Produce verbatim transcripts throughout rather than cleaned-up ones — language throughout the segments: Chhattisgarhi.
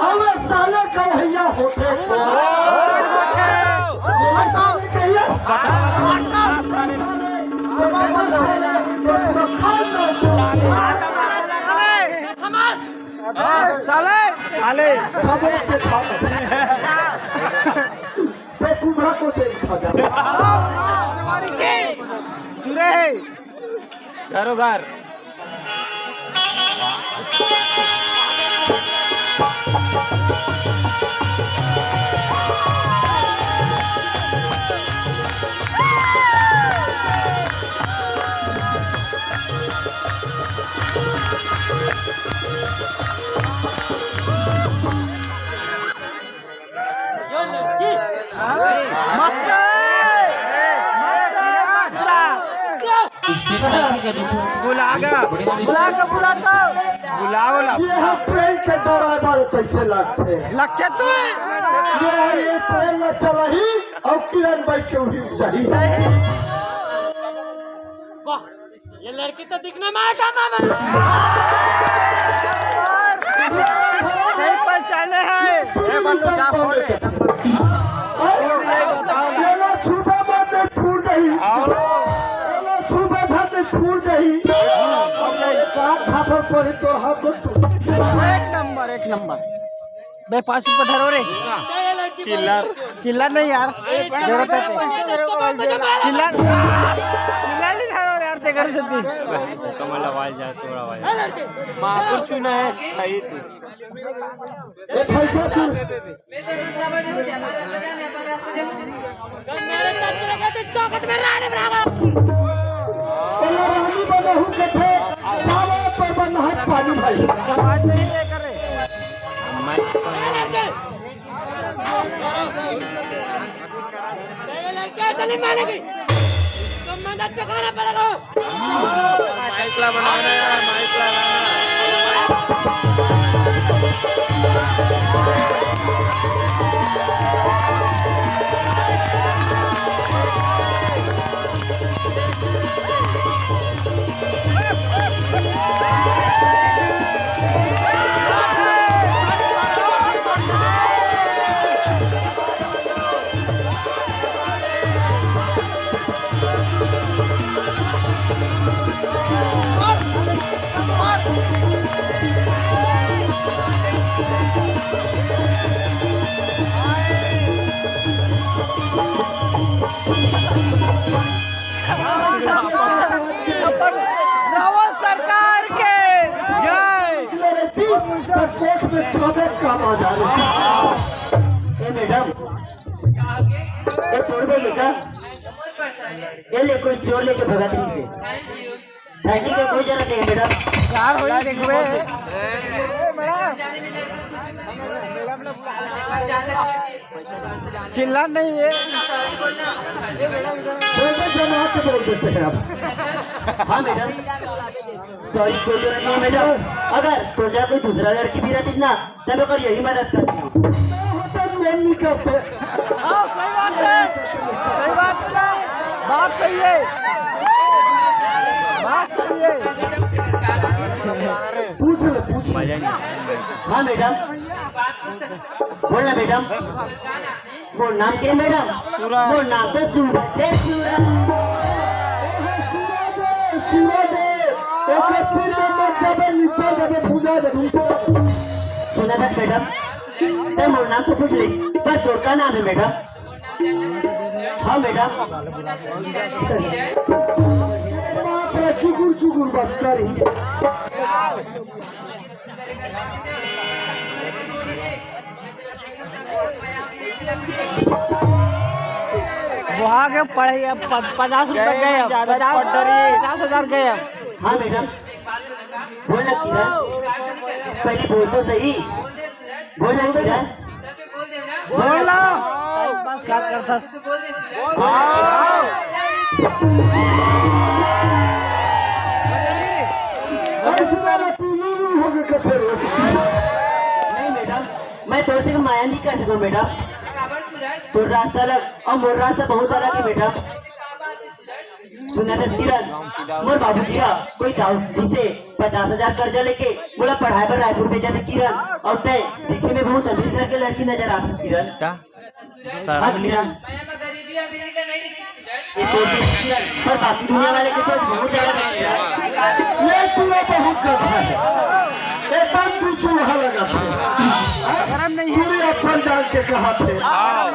अबे साले का भैया होथे तो। साले कहिए। साले, तो पूरा खानदान। साले, साले। खबों से खा। तो कुबड़ा को से खा जा। चुरे है। घरोघर। बुला के, बुला के, बुला तो। बुलाओ ला। ये हम ट्रेन के ड्राइवर कैसे लगथे? लगथे तो। ये, ये ट्रेन में चलही अउ किरण बैठ के उड़ी जाही। वाह, ये लड़की तो दिखने में अच्छा मामा। सही पहचाने हैं। ए, बंदू, जा फोन ले। ये लो, छुपा मत, नहीं फूट गई। ये लो, छुपा मत, नहीं फूट गई। बात झापड़ पड़े तोर हाथ में। एक नंबर, एक नंबर। बे, पाँच रुपया धरो रे। चिल्लर। चिल्लर नहीं यार, जरूरत है ते। चिल्लर, चिल्लर नहीं धरो रे यार, ते कर सकती। कमल आवाज जा, तोरा आवाज। माकुर चुना है, सही तू। ए, पैसा सुन। बोला रानी बना हूँ कथे, बाबा पर बन हाथ पानी भाई। माइक ला बना रहे हैं, माइक ला बना। रावण सरकार के जय। संकोच में छापे का बाजार। ए मैडम, ए तोड़ देंगे का? ये ले, कोई चोर लेके भगा दी से। थैंक यू, कोई जरूरत नहीं है मैडम। यार, होई देखबे। चिल्ला नहीं है। बोलते जमा के बोल देते हैं आप। हाँ मैडम, सॉरी, कोई जरूरत नहीं है मैडम। अगर सोचा कोई दूसरा लड़की भी रहती ना, तब अगर यही मदद करती। होता तो हम नहीं करते। हाँ, सही बात है, सही बात है ना, बात सही है, बात सही है। पूछ ले, पूछ ले। हाँ मैडम, बोल ना मैडम। मोर नाम के मैडम? सूरज। मोर नाम तो सूरज है, सूरज। सूरज है, सूरज है। ओकर सिर में मत जाबे, नीचे जाबे, भुजा जाबे। सुना दस मैडम, ते मोर नाम तो पूछ ले, पर तोर का नाम है मैडम? हाँ मैडम। मात्र चुगुर चुगुर बस करी। वहाँ के पढ़ाई अब प-, पचास रुपए गए, अब पचास, पचास हजार गए अब। हाँ मैडम, बोल ना किरण, पहले बोल तो सही, बोल ना किरण। बोल ना। टाइम पास का करथस? हाँ। अरे तुम्हारा टीवी नहीं होगा कथे। नहीं मैडम, मैं तोर से माया नहीं कर सकता मैडम। तोर रास्ता अलग और मोर रास्ता बहुत अलग है मैडम। सुनत हस किरण, मोर बाबूजी ह कोई दाऊ जी से पचास हजार कर्जा लेके मोला पढ़ाए बर रायपुर भेजत हे किरण, अउ तैं दिखे में बहुत अमीर घर के लड़की नजर आत हस किरण। का? हाँ किरण, ये तो किरण, पर बाकी दुनिया वाले के तो बहुत ज्यादा ये पूरा बहुत गधा है। एकदम तू चूहा लगा था। पूरी अपन जान के कहा थे। आओ,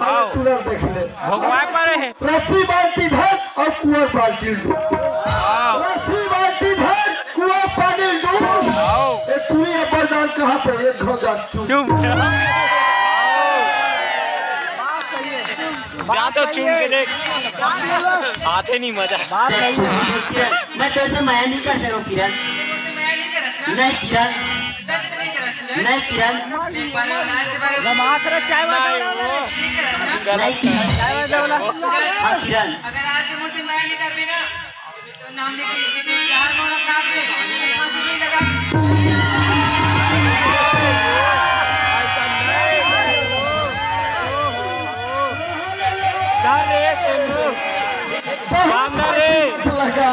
आओ। तुरंत देख ले। भगवान पर है। रस्सी बाल्टी धर और कुआं बाल्टी डूब। आओ। रस्सी बाल्टी धर, कुआं पानी डूब। आओ। ए, तू ही अपन जान कहा थे, एक घाव जान चुप। चुप। जा तो चूम के देख। आते नहीं मजा। बात सही है। मैं तेरे से मया नहीं कर सकूँ किरण। नहीं किरण। नहीं किरण। जमात रे चाय वाला। नहीं किरण। चाय वाला। हाँ किरण। अगर आज मुझसे मया नहीं कर पाएगा, तो नाम लेके चार मोड़ा काट दे। डर रे सोनू। काम ना रे। लगा।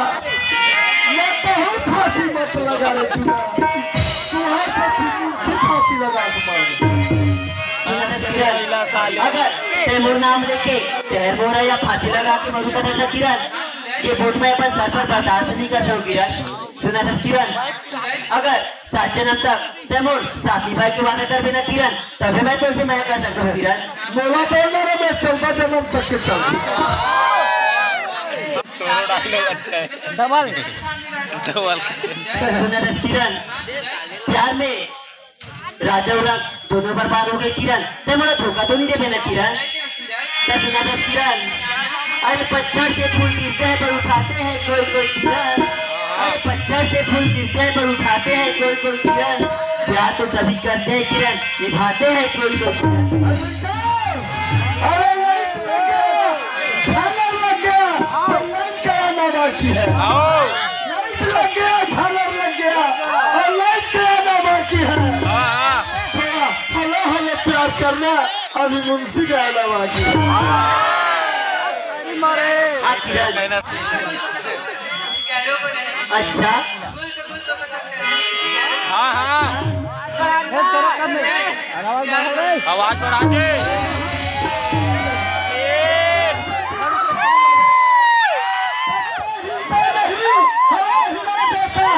ये बहुत फांसी मत लगा रे तू। तू है तो तू फांसी लगा के मार। अगर तैं मोर नाम लेके जहर मोरा या फांसी लगा के मरू कथा था किरण, ये बोट मैं अपन सर पर बर्दाश्त नहीं कर सकूँ किरण। सुनत हस किरण, अगर सात जन्म तक तैं मोर साथी भाई के वादा करबे ना किरण, तभे मैं तोर से मया कर सकता हूँ किरण। मोला बोल ना रे, मैं चौदह जन्म तक के चल। तोरो डायलॉग अच्छा है। डबल। डबल। सुनत हस किरण, प्यार में राजा अउ रंक दोनों बर्बाद हो गए किरण, तैं मोला धोखा तो नहीं देबे ना किरण? तैं सुनत हस किरण, अरे पतझड़ से फूल गिरते हैं पर उठाते हैं कोई कोई किरण। अरे पतझड़ से फूल गिरते हैं पर उठाते हैं कोई कोई किरण। प्यार तो सभी करते हैं किरण, निभाते हैं कोई कोई किरण। अरे लाइट लग गया, झालर लग गया, तो लाइट का आना बाकी है। आओ। लाइट लग गया, झालर लग गया, और लाइट का आना बाकी है। हाँ, हाँ। थोड़ा हल्ला हल्ला प्यार करना, अभी मुंशी का आना बाकी है। हाँ, किरण। अच्छा। हाँ, हाँ। ए, तेरा कम है। आवाज बढ़ा रे। आवाज बढ़ा दे।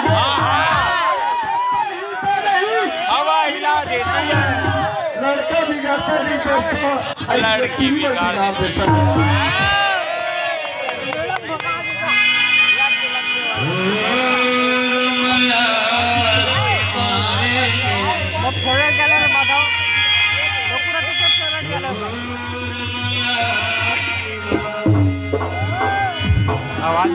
हाँ, हाँ। हवा हिला देती है। लड़का बिगड़ता नहीं तो लड़की बिगाड़ देती है। आवाज